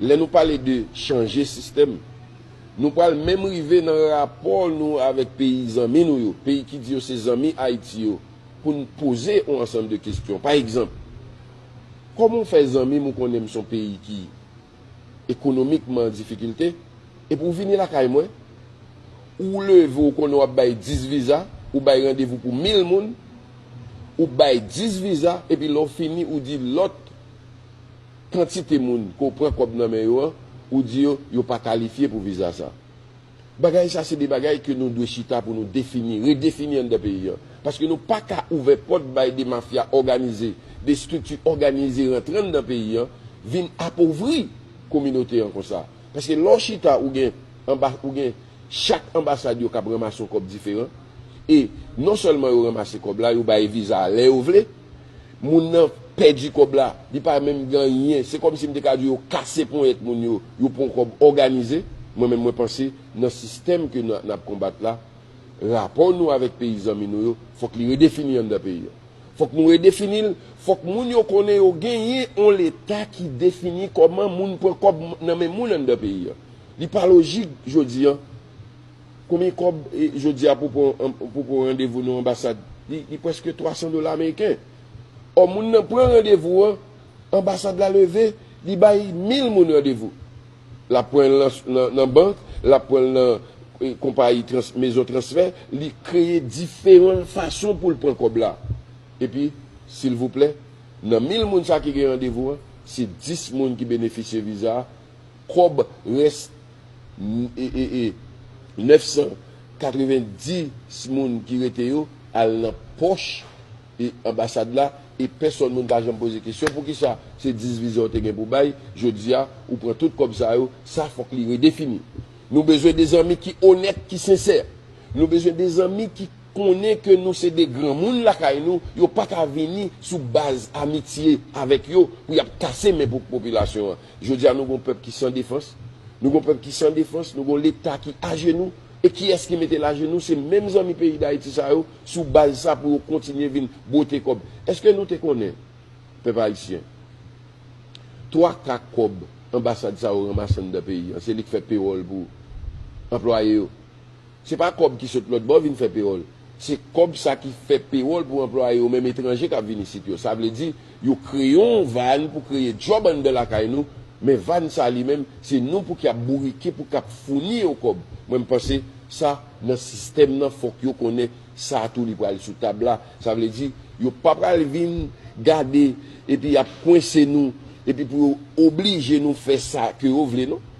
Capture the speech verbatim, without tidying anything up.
Lè nou pale de chanje sistèm, nou pral menm rive nan rapò nou avèk peyi zanmi nou yo, peyi ki di yo se zanmi Ayiti yo, pou n poze yon ansanm de kesyon. Pa egzanp, kòman w fè zanmi m ou konnen m se yon peyi ki ekonomikman an difikilte, epi w vini lakay mwen, ou leve, ou konnen w ap bay dis viza, ou bay randevou pou mil moun, ou bay dis viza, epi lè w fini, ou di lòt kantite moun ke w pran kòb nan men yo an, ou di yo, yo pa kalifye pou viza sa. Bagay sa se de bagay ke nou dwe chita pou nou defini, redefini anndan peyi an. Paske nou pa ka ouvè pòt bay de mafya òganize, de estrikti òganize rantre anndan peyi an, vin apovri kominote an konsa. Paske lè w chita ou gen anba, ou gen chak anbasad yo k ap ranmase yon kòb diferan. E non sèlman yo ranmase kòb la, yo bay viza a lè yo vle. Moun nan pèdi kòb la, li pa menm gen anyen. Se kòmsi m te ka di yo kase ponyèt moun yo, yo pran yon kòb òganize. Mwen menm mwen panse nan sistèm ke n n ap konbat la, rapò nou avèk peyi zanmi nou yo, fòk li redefini anndan peyi an. Fòk nou redefini l, fòk moun yo konnen yo genyen yon Leta ki defini kòman moun pran kòb nan men moun anndan peyi an. Li pa lojik jodi an. Konbyen kòb, e, jodi a pou pran, pou pran randevou nan anbasad? Li, li prèske twa san dola ameriken. Ò, moun nan pran randevou an, anbasad la leve, li bay mil moun randevou. L ap pran l nan, nan, nan bank, l ap pran l nan, e, konpayi trans-, mezon transfè, li kreye diferan fason pou l pran kòb la. Epi, silvouplè, nan mil moun sa ki gen randevou an, se dis moun ki benefisye viza a, kòb rès, e, e, e, nèf san katrevenndis moun ki rete yo al nan pòch, e, anbasad la, e pèsòn moun pa janm poze kesyon poukisa se dis viza w te gen pou bay, jodi a, ou pran tout kòb sa yo, sa fòk li redefini. Nou bezwen de zanmi ki onèt, ki sensè. Nou bezwen de zanmi ki konnen ke nou se de granmoun lakay nou, yo pa ka vini sou baz amitye avèk yo pou y ap kase men pou popilasyon an. Jodi a, nou gon pèp ki san defans, nou gon pèp ki san defans, nou gon Leta ki ajenou, e kiyès ki mete l ajenou? Se menm zanmi peyi Dayiti sa yo, sou baz sa pou yo kontinye vin bwote kòb. Èske nou te konnen, pèp ayisyen, twa ka kòb anbasad sa yo ranmase anndan peyi an, se li k fè pewòl pou anplwaye yo? Se pa kòb ki sot lòt bò vin fè pewòl. Se kòb sa ki fè pewòl pou anplwaye yo menm etranje k ap vin isit yo. Sa vle di, yo kreye yon van pou kreye djòb anndan lakay nou, men van sa li menm, se nou pou k ap bourike, pou k ap founi yo kòb. Mwen, m panse sa, nan sistèm nan, fòk yo konnen sa tou li pral sou tab la. Sa vle di, yo pa pral vin gade epi y ap kwense nou, epi pou yo oblije nou fè sa ke yo vle, non.